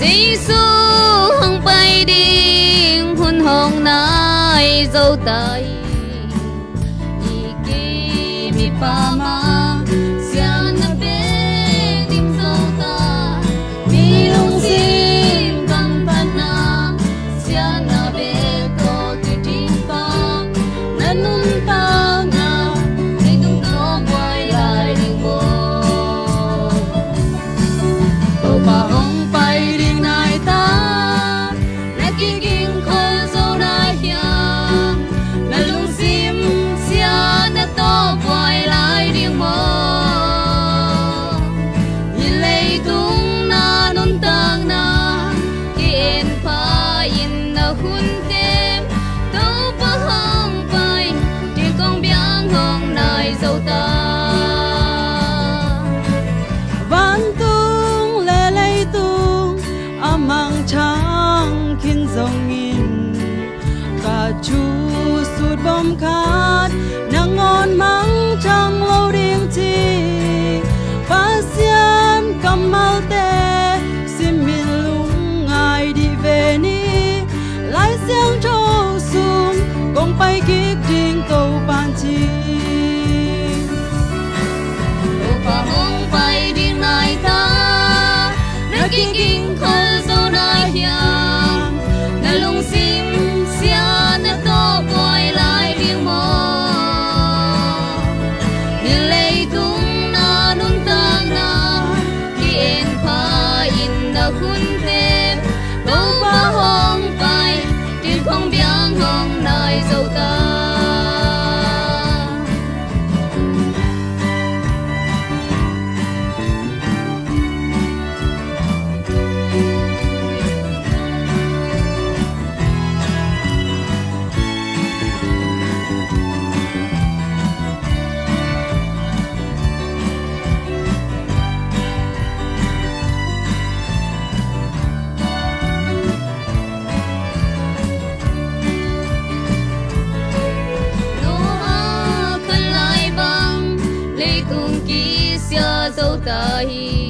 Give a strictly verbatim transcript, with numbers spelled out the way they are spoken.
Jesu hong pai ding hun hong nai zo ta hi. I kim i pam a siatna bek dim zo ta. Mi lungsim gamtatna siatna bek tawh kidim pah. Na nuntakna leitung tawh buai lai ding maw? Topa hong pai ding nai ta. Na kiging khol zo nai hiam? Na lungsim siatna tawh buai lai ding maw? Hih leitung na nuntakna ki-en pha in na hun tem. Topa hong pai ding kong biang hong nai zo ta. Vantung le leitung a mangthang khin zongin, ka thu sut bawm khat nangawn mangthang lo ding ci. Pasian kammalte simin lungngai dih ve ni. Lai Siangtho sung kong pai kik ding Topa'n ci. Topa hong pai ding nai ta. Na kiging khol zo nai hiam? Na lungsim siatna tawh buai lai ding maw? Hih leitung na nuntakna ki-en pha in na hun tem. Topa hong pai ding kong biang hong nai zo ta. Noah khan lai bang leitung kisia zo ta hi.